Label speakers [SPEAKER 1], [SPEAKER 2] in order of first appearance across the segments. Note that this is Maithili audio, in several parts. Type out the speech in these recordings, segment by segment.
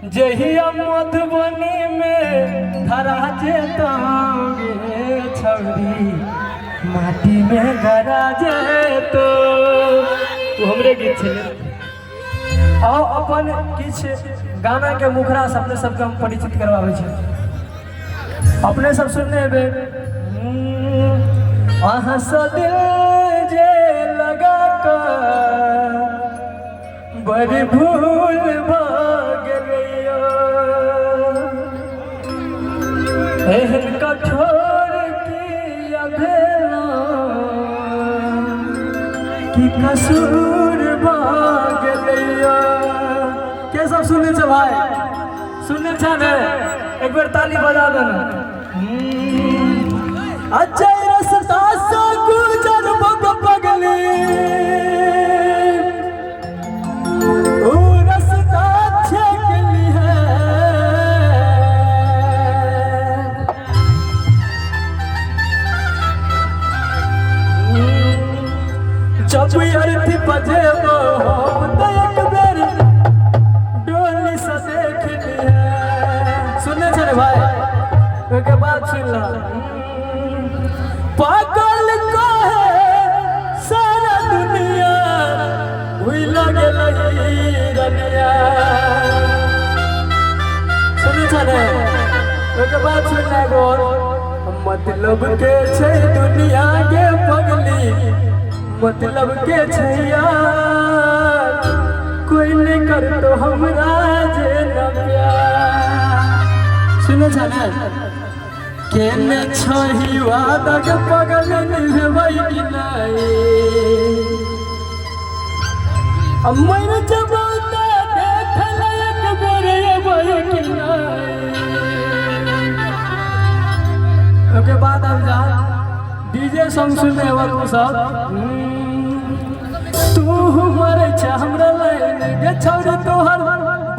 [SPEAKER 1] जहिया मधुबनी में धरा जेतौ गे छौरी माटी में गरा जेतौ। ओ हमरे गीत छलै। आओ अपन किछु गाना के मुखड़ा से अपने सबके हम परिचित करवाबै छी। अपने सब सुनने हेबै, अहाँ सँ दिल जे लगा कऽ बड़ी भूल भऽ गेलैया, एहन कठोर किया भेलौं कि कसूर भऽ गेलैया। के सब सुनने छै भाई? सुनने छै ने? एक बेर ताली बजा देना। अच्छा रस्ता से गुजर बग पगली, ओ रस्ता छेक ली है। जब अर्थी बजेबो हम तऽ एक बेर डोली से देख लिहे। सुनने छै ने भाई? ओहिके बाद सुन ला। पागल कहे सारा दुनिया भूल गेल रनिया। सुनने छै ने? ओहिके बाद सुन ला एगो और। मतलब के छै दुनिया के पगली, मतलब के छै यार, कोई नहीं करतो हमरा जे न प्यार। सुने छ ने? केने छही वादा के पगल निभबै कि नहीं, मर जबौ तऽ देखल एक बेर अबै कि नहीं। ओके बाद आबि जा डीजे सॉन्ग सुनने हेबा तू सब। तू मरै छै हमरा लाइन गे छौरी, तोहर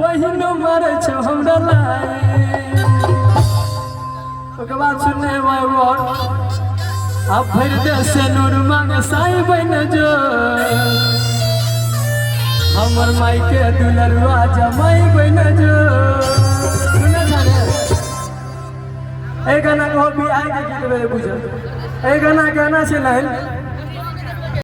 [SPEAKER 1] बहिनो मरै छै हमरा लाइन। ओके बाद सुनने हेबा एगो और। अब भरि दे से नूर मांगे साई बन जो, हमर माई के दुलरुआ जमाई बन जो। सुने छ ने? एहि गाना के बियाह के गीत भेलै बुझल। एहि गाना के एना छै लाइन।